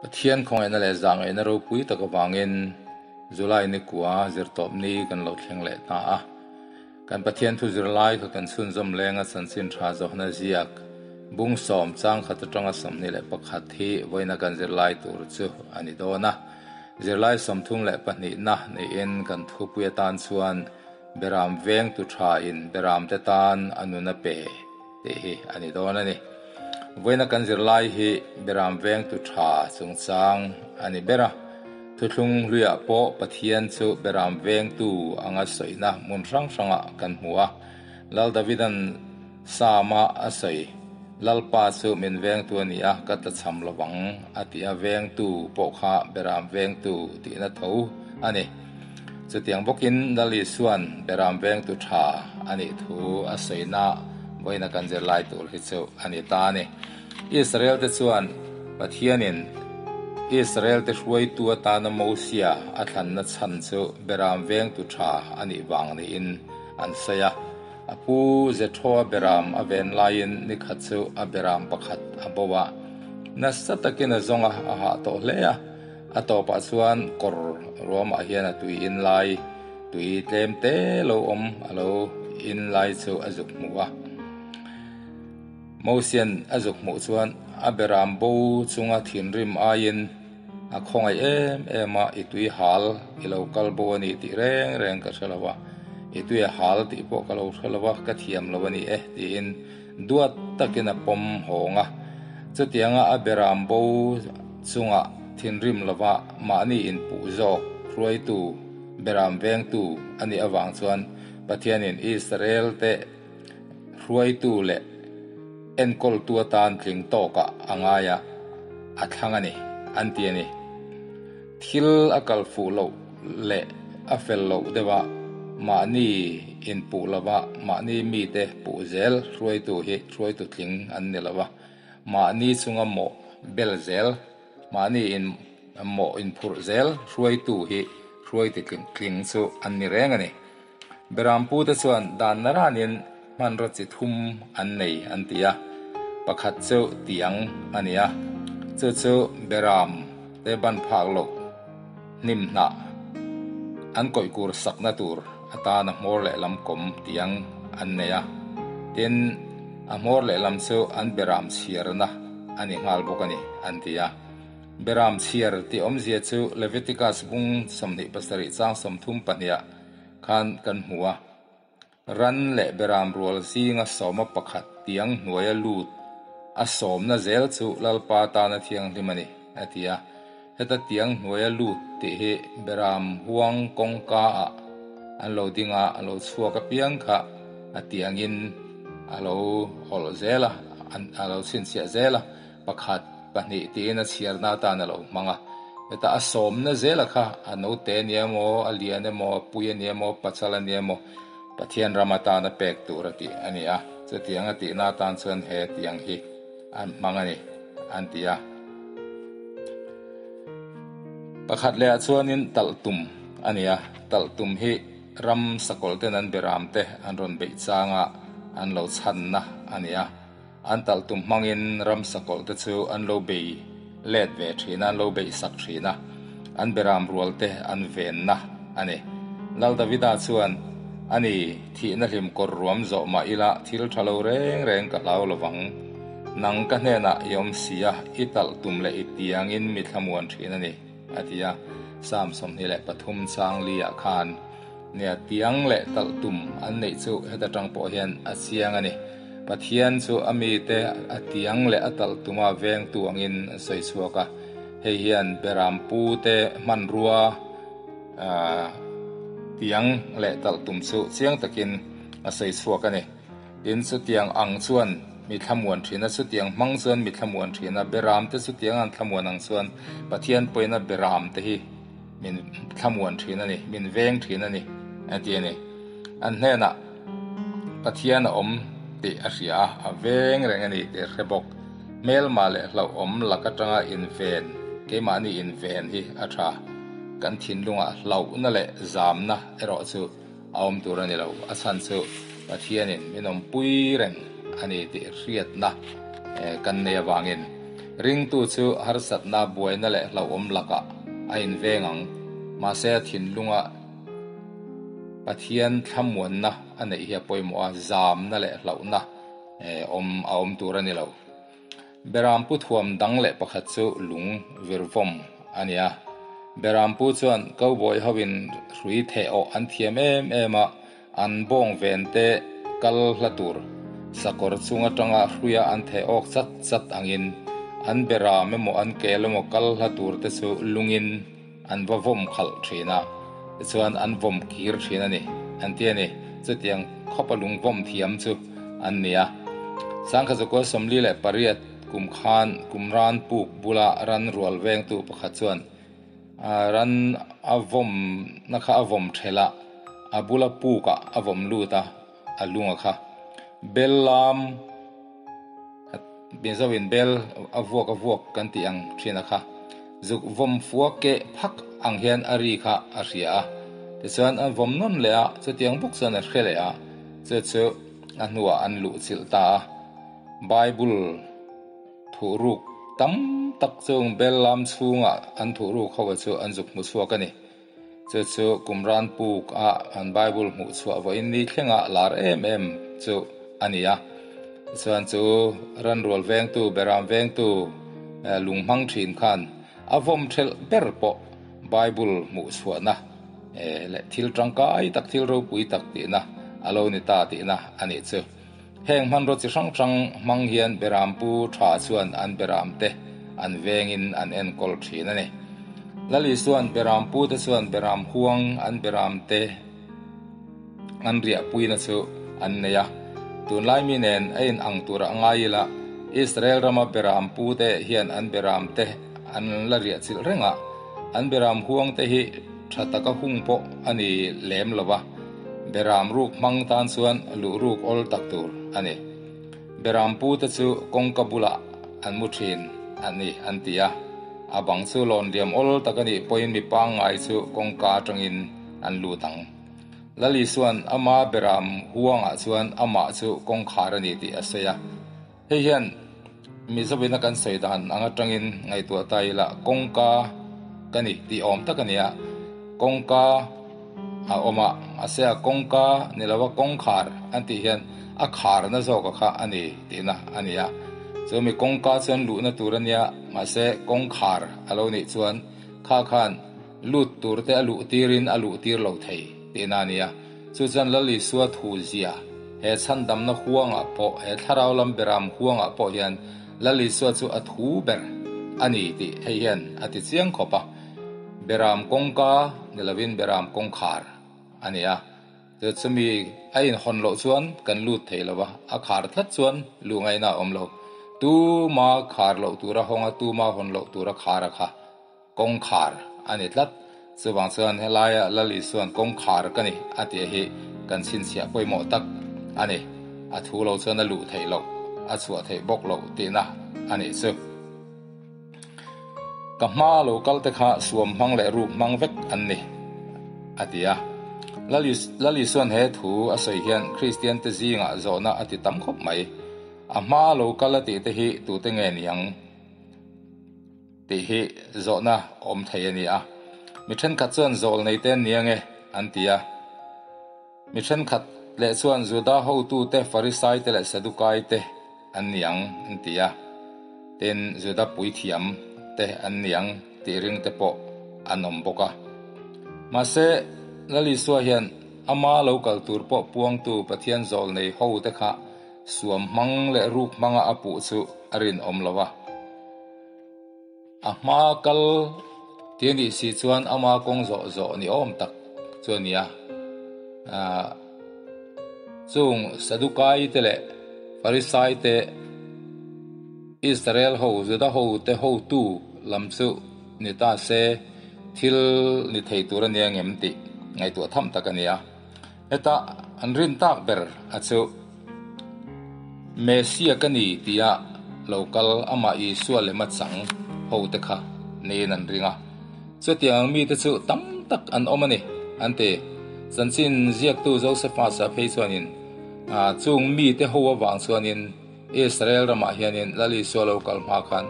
Pathian khawngaihna leh zahngaihna ropui tak avangin July nikua zirtawp ni kan lo thleng leh ta a. Kan Pathian thu zirlai kha kan chhunzawm lenga chanchin tha zawhna ziak bung sawm chang khat atanga 21 hi vawiina kan zirlai tur chu a ni dawn a. Zirlai 32na niin kan thupui atan chuan Beram vengtu tha in beram te tan a nun a pe tih hi a ni dawn a ni. Vawiina kan zirlai hi beram vengtu tha chungchang a ni ber a. Thuthlung hluiah pawh Pathian chu beram vengtu anga sawina hmun hrang hrangah kan hmu a. Lal Davidan Psalm-a a sawi, Lalpa chu min vengtu a ni a, ka tlachham lovang a ti a, vengtu pawh kha beram vengtu tihna tho a ni. Chutiang bawkin Lal Isua'n beram vengtu tha a nih thu a sawina vawiina kan zirlai tur hi chu a ni ta a ni. Israel te chuan Pathianin Israel te hruaitu atana Mosia a thlanna chhan chu beram vengtu tha a nih vang niin an sawi a. A pu Jethro-a beram a ven laiin nikhat chu a beram pakhat a bo a. Nasa takin a zawng a, a hah tawh hle a. A tawpah chuan kawr ruamah hian a tui in lai, tui tlem te lo awm a lo in lai chu a zuk hmu a. Mosian a zuk hmuh chuan a beram bo chunga thinrim aiin a khawngaih em em a, i tui hal i lo kal bo a ni tih reng reng ka hre lo a, i tui a hal tih pawh ka lo hre lo a, ka thiam lo a ni e tiin duat takin a pawm hawng a. Chutianga a beram bo chunga thinrim lova mahni inpuh zawk hruaitu, beram vengtu a nih avang chuan Pathianin Israel te Hruaitu leh enkawltu atan tling tawkah a ngai a, a thlang a ni, an ti a ni. Thil a kal fuh loh leh a fel loh deuh a, mahni inpuh lova mahni mite puh zel hruaitu hi hruaitu tling an ni lo va, mahni chunga mawh bel zel, mahni in mawh inphurh zel hruaitu hi hruaitu tling chu an ni reng a ni. Berampute chuan dan naranin hmanraw chi thum an nei an ti a, pakhat chu tiang a ni a, chu chu beram te ban phak loh hnim hnah an kawih kur sakna tur atana hmawr lehlam kawm tiang an nei a, tin a hmawr lehlam chu an beram chhiarna a ni nghal bawk a ni an ti a. Beram chhiar tih awmzia chu Leviticus bung 27 chang 32 ah khan kan hmu a, ran leh beram rual zinga sawma pakhat tiang hnuaia lut a sawmna zel chu Lalpa tana thianghlim a ni, a ti a. Heta tiang hnuaia lut tih hi beram huang kawngka ah an lo ding a, a lo chhuak apiang kha a tiangin a lo hawlh zel a, a lo chhinchhiah zel a. Pakhat, pahnih tiin a chhiarna atan a lo hmang a. Hetah a sawmna zela kha a note a nia maw, a lian emaw, a pui a nia maw, pachal a nia maw, Pathian ram atana pek tur a tih a ni a. Chutiang a tihna atan chuan he tiang hi an hmang a ni, an ti a. Pakhat lehah chuanin talh tum a ni a, talh tum hi ram sakawlh ten an beram te an rawn beih changa an lo chhanna a ni a. An talh tum hmangin ram sakawlh te chu an lo bei let ve thin a, an lo beih sak thin a, an beram rual te an venna a ni. Lal Davida chuan, A ni, thihna hlim kawr ruam zawh mah ila thil tha lo reng reng ka hlau lovang. Nang ka hnenah i awm si a, i talh tum leh i tiangin mi thlamuan thin a ni, a ti a. Psalm 23 chang li ah khan Nia, tiang leh talh tum an neih chu heta tang pawh hian a chiang a ni. Pathian chu a mite a tiang leh a talh tuma vengtu angin a sawi chhuak a. Hei hian beram pute hmanrua tiang leh talh tum chu chiang takin a sawi chhuak a ni. Tin, chutiang ang chuan mi thlamuan thin a, chutiang hmang chuan mi thlamuan thin a, beram te chutiang an thlamuan ang chuan Pathian pawhin a beram te hi min thlamuan thin a ni, min veng thin a ni, a ti a ni. An hnenah Pathian a awm tih a hria a, a veng reng a ni tih a hre bawk. Hmelma leh hlauhawm lak atanga inven, keimahni inven hi a tha. Kan thinlungah hlauhna leh zamna erawh chu a awm tur a ni lo. A chhan chu Pathianin min awmpui reng a ni tih hriatna kan nei avangin. Ringtu chu harsatna, buaina leh hlauhawm lakah a inveng ang. Mahse a thinlunga Pathian thlamuanna a neih hi a pawimawh a, zamna leh hlauhna awm a awm tur a ni lo. Berampu thuam dang leh pakhat chu lung virvawm a ni a. Berampu chuan cowboy hoin hrui theh awh an thiam em em a, an bawng ven te kal hla tur sakawr chung atanga hruia an theh awk chat chat angin an beram emaw an kel emaw kal hla tur te chu lungin an va vawm khalh thin a, tichuan an vawm kir thin a ni, an ti a ni. Chutiang khawpa lung vawm thiam chu an ni a. Sangkhazukua 48 kum khan Kumran puk bula ran rual vengtu pakhat chuan ran a vawm na kha a vawm thelh a, a bula pukah a vawm lut a, a lunga kha bel lam Mizoin bel a vuak a vuak kan tih ang thin a kha zuk vawm fua keh phak ang hian a ri kha a hria a, tichuan an vawm nawn leh a, chutiang bawk chuan a hre leh a, chu chu a hnuah an luh chilh ta a. Bible thuhruk tam tak chung bel lam chhungah an thuhruk ho chu an zuk hmu chhuak a ni. Chu chu Qumran puk a an Bible hmuh chhuah vawiin ni thlenga lar em em chu a ni a. Tichuan chu ranrual vengtu, beram vengtu lung hmang thin khan a vawm thelh ber pawh Bible hmuh chhuahna leh thil tangkai tak, thil ropui tak tihna a lo ni ta tihna a nih chu. Heng hmanraw chi hrang hrang hmang hian berampu tha chuan an beramte an vengin an enkawl thin a ni. Lali chuan berampute chuan beram huang an beramte an riahpuina chu an nei a. Tunlai mi nen a inang turah ngai ila, Israel rama berampute hian an beramte an la riah chilh reng a, an beram huangte hi tha taka hung pawh a ni lem lo va. Beram ruk hmang tan chuan luh ruk awl tak tur a ni. Beram pu te chu kawngka bulah an mu thin a ni an ti a, a bang chu lawn liam awl tak a nih pawhin mi pangngai chu kawngka atangin an lut ang. Lali chuan ama beram huangah chuan amah chu kawngkhar a ni tih a sawi a. Hei hian Mizovina kan sawi dan ang atangin ngaihtuah ta ila kawngka ka ni tih awm tak a ni a, kawngka a awm a, mahse a kawngka ni lova kawngkhar an tih hian a kharna zawka kha a ni tihna a ni a. Chu mi kawngka chuan luhna tur a nia, mahse kawngkhar a lo nih chuan kha khan lut tur te a luh tirin a luh tir lo thei tihna a ni a. Chu chuan Lal Isua thu zia he chhandamna huangah pawh, he thlarau lam beram huangah pawh hian Lal Isua chu a thu ber a ni tih hei hian a ti chiang khawp a. Beram kawngka ni lovin beram kawngkhar a ni a. Chu chumi a inhawn loh chuan kan lut thei lo va, a khar tlat chuan luh ngaihna a awm lo. Tuma khar loh tura hawng a, tuma hawn loh tura khar a kha. Kawngkhar a ni tlat. Chuvang chuan helaia Lal Isua'n kawngkhar ka ni a tih hi kan chhinchhiah pawimawh tak a ni. A thu lo chuan a luh theih loh, a chhuah theih bawk loh tihna a nih chu. Ka hma lo kal te kha suam hmang leh ruk hmang vek an ni, a ti a. Lal Isua'n he thu a sawi hian Kristian te zingah zawhna a ti tam khawp mai. A hma lo kal a tih te hi tute nge niang? Tih hi zawhna awm thei a ni a. Mi thenkhat chuan zawl nei te an ni ange an ti a. Mi thenkhat leh chuan Juda hotute, Farisai te leh Sadukai te an ni ang an ti a. Tin, Juda puithiam te an ni ang tih ring te pawh an awm bawk a. Mahse, Lal Isua hian ama lo kal tur pawh puangtu Pathian zawl nei hote kha suam hmang leh ruk hmanga a puh chu a rinawm lo a. A hma kal ti a nih si chuan ama kawng zawh zawh ni awm tak chu a ni a. Chung Sadukai te leh Farisai te Israel ho, Juda ho te hotu lam chu ni ta se thil ni thei tur a nia ngem tih ngaihtuah tham tak a ni a. Heta an rin tak ber a chu Messia ka ni tia lo kal amah Isua lem a chang ho te kha niin an ring a. Chutiang mite chu tam tak an awm a ni, an ti. Chanchin ziaktu Josephus-a phei chuanin chung mite ho avang chuanin. Israel ramah hianin Lal Isua lo kal hma khan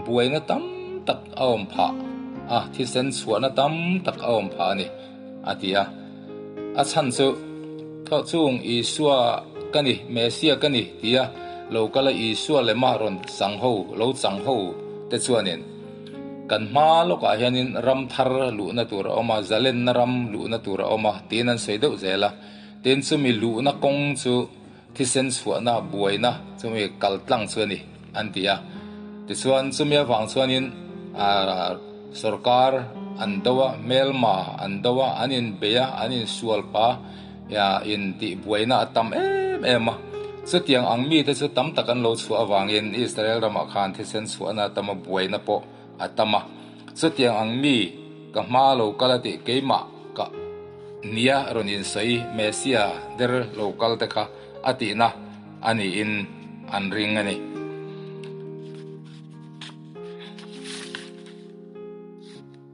buaina tam tak a awm phah a, thisen chhuahna tam tak a awm phah a ni, a ti a. A chhan chu Thawhchung Isua ka ni, Messia ka ni tia lo kala Isua lema rawn chang ho, lo chang ho te chuanin kan hma lawkah hianin ram thar luhna tur a awm a, zalenna ram luhna tur a awm a tiin an sawi deuh zel a. Tin, chumi luhna kawng chu thisen chhuahna buaina chumi kal tlang chu a ni an ti a. Tichuan, chumi avang chuanin sorkar an do a, hmelma an do a, an inbei a, an insual pa in tih buaina a tam em em a. Chutiang ang mite chu tam tak an lo chhuah avangin Israel ramah khan thisen chhuahna a tam a, buaina pawh a tam a. Chutiang ang mi ka hma lo kal a tih keimah ka nia rawn insawi Messia der lo kal te kha a tihna a niin an ring a ni.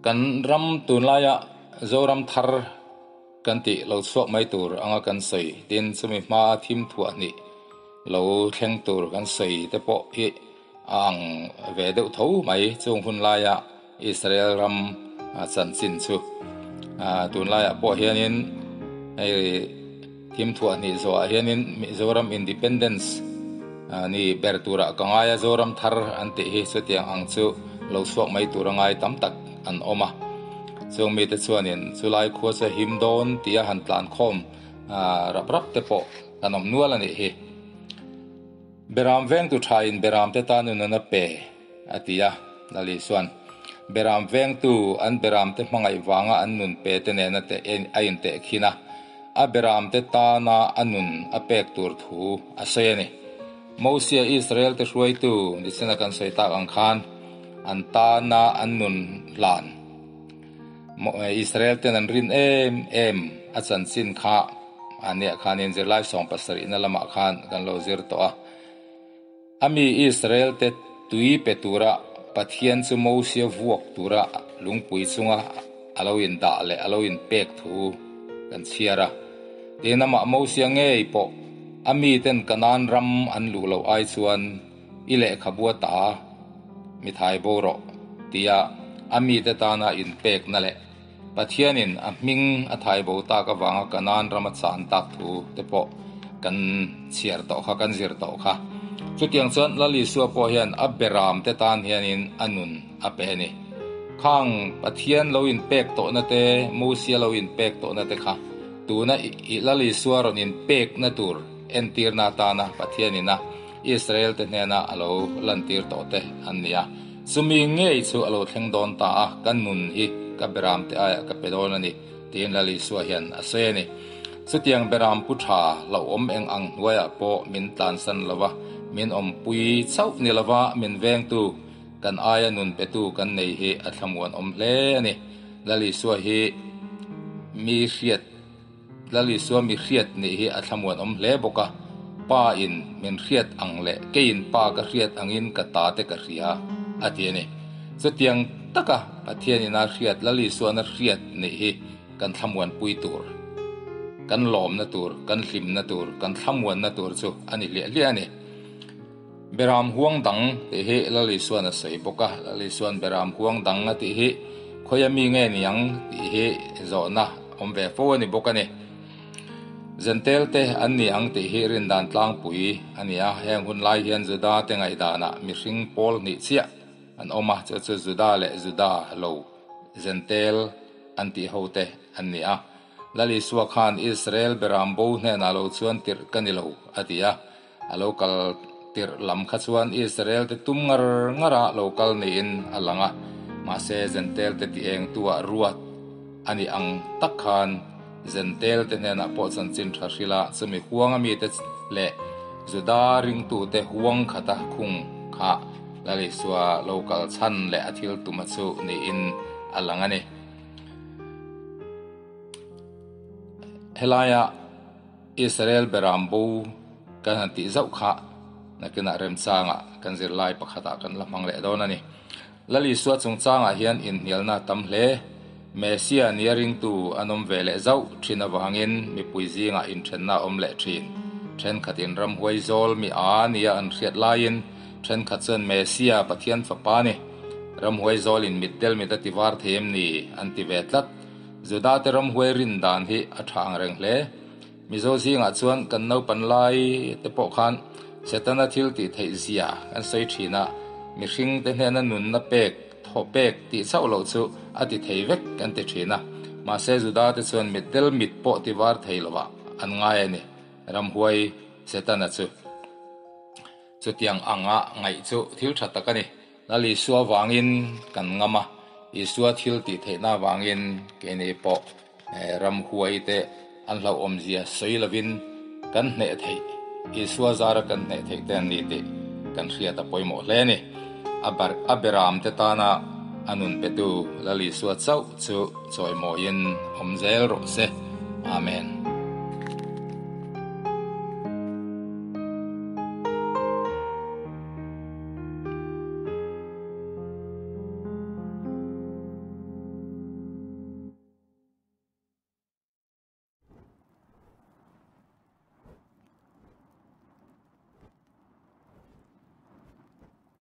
Kan ram tunlaia Zoram thar kan tih lo chhuak mai tur anga kan sawi tin chumi hmaa thim thuah hnih lo thleng tur kan sawi te pawh hi a ang ve deuh tho mai. Chung hun laia Israel ram chanchin chu tunlaiah pawh hianin hei thim thuah hnih zawhah hianin Mizoram Independence ni ber turah ka ngai a, Zoram thar an tih hi chutiang ang chu lo chhuak mai tur a ngai tam tak an awm a. Chung mite chuanin chulai khua chu a him dawn tia han tlan khawm rap rap te pawh kan awm nual a nih hi. Beram vengtu thain beramte tan nun a pe, a ti a. Lali chuan, Beram vengtu an beramte hmangaih vanga an nun pe te nena te a intehkhin a, a beramte tana a nun a pek tur thu a sawi a ni. Mosia Israelte hruaitu nichina kan sawi tak ang khan an tana an nun hlan. Israel ten an rin em em a chanchin kha a nia khanin zirlai sawm pasarihna lamah khan kan lo zir tawh a. A mi Israel te tui pe tura Pathian chu Mosia vuak tura lungpui chunga a lo indah leh a lo inpek thu kan chhiar a. Tin, amah Mosia ngei pawh a miten Kanaan ram an luh loh ai chuan I lehkhabu a ta, mi thai bo rawh, tia a mite tana inpekna leh Pathianin a hming a thai bo tak avanga Kanaan rama chan tak thu te pawh kan chhiar tawh kha, kan zir tawh kha. Chutiang chuan Lal Isua pawh hian a beram te tan hianin a nun a pe a ni. Khang Pathian lo inpek tawhna te, Mosia lo inpek tawhna te kha tuna i Lal Isua rawn inpekna tur entirna atana Pathianin a Israel te hnena a lo lantir tawh te an ni a, chumi ngei chu a lo thleng dawn ta a, ka nun hi ka beram te aiah ka pe dawn a ni, tiin Lal Isua hian a sawi a ni. Chutiang beram pu tha hlauhawm eng ang hnuaiah pawh min tlansan lo va, min awmpui chauh ni lova min vengtu, kan aia nun petu kan nei hi a thlamuan awm hle a ni. Lal Isua hi mi hriat. Lal Isua mi hriat nih hi a thlamuanawm hle bawk a, Pa in min hriat ang leh keiin Pa ka hriat angin ka ta te ka hria, a ti a ni. Chutiang taka Pathian ina hriat Lal Isuana hriat nih hi kan thlamuanpui tur, kan lawmna tur, kan hlimna tur, kan thlamuanna tur chu a ni hliah hliah a ni. Beram huang dang tih hi Lal Isuan a sawi bawk a, Lal Isuan beram huang dang a tih hi khawi a mi nge ni ang tih hi zawhna awm ve fo a ni bawk a ni. Zentel te an ni ang tih hi rindan tlangpui a ni a, heng hun lai hian Juda te ngaihdanah mihring pawl hnih chiah an awm a, chu chu Juda leh Juda lo Zentel an tih ho te an ni a. Lal Isua khan Israel beram bo hnenah lo chuan tirh ka ni lo a ti a. A lo kal tirh lam kha chuan Israel te tum ngar ngar a lo kal niin a lang a, mahse Zentel te ti eng tu ah ruat a nih ang tak khan Zentel te hnenah pawh chanchin tha hrilh a, chumi huang a mite leh Juda ringtu te huang khata khung kha Lal Isua lo kal chhan leh a thil tum a chu niin a lang a ni. Helaia. Israel beram bo kan han tih zauh kha nakinah remchangah kan zirlai pakhatah kan la hmang leh dawn a ni. Lal Isua chungchangah hian inhnialna a tam hle. Messia nia ringtu an awm ve leh zauh thin avangin mipui zingah inthenna a awm leh thin. Thenkhatin ramhuai zawl mi a nia an hriat laiin thenkhat chuan Messia, Pathian Fapa a ni. Ramhuai zawlin mitdel mit a ti var thei em ni? an ti ve tlat. Judate ramhuai rin dan hi a tha ang reng hle. Mizo zingah chuan kan naupan lai te pawh khan Setana thil tih theih zia kan sawi thin a, mihring te hnena nunna pek, thaw pek tih chauh loh chu a ti thei vek kan ti thin a. Mahse Juda te chuan mitdel mit pawh ti var thei lovah an ngai a ni, ramhuai Setana chu. Chutiang anga ngaih chu thil tha tak a ni. Lal Isua vangin kan ngam a, Isua thil tih theihna vangin keini pawh ramhuai te an hlauhawmzia sawi lovin kan hneh theih, Isua zara kan hneh theih te an ni tih kan hriat a pawimawh hle a ni. A bar a beram te tana a nun petu Lal Isua chauh chu chawimawiin awm zel rawh se. Amen.